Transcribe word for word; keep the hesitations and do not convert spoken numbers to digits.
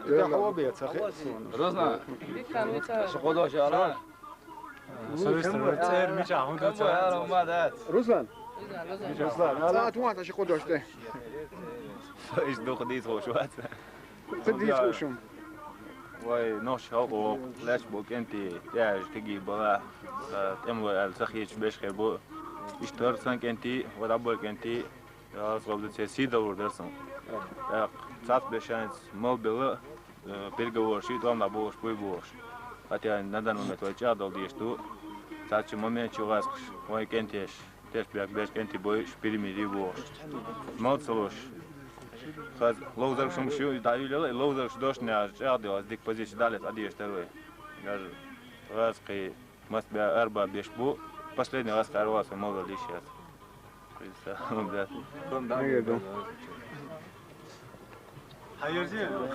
Ида хьо бе ца хе. Руслан. Ши кодо шала. Савистр цер мича хун ца. Руслан. Руслан. Ца туан та ши кодо ште. Иш дух дис хош вац. Кыдис хушум. Вай, нохч халкъо лач бо кенти, тяж киги бала. Тем вай ал сахич беш хе бо. Иш тор сан кенти, вада бо кенти. Аз гъабда це си давур дарсан. Так, цат бешанец мал бела, переговорщик, главный болш, пуй болш. Хотя на данный момент вай ча дал деш ту. Цат чи момент чи васкш, вай кентеш. Теш бяк беш кенти бой, шпирими ри болш. Мал цалош. Хаз лоузар шум шу, да юлела, лоузар шу дош не аж ча дал, аз дик позиция далец адеш тарвай. Гаж, газ кы, мас бя арба беш бу, последний раз карваса мал дал деш яц. Представь, да. Эгер ду. Хайыржи,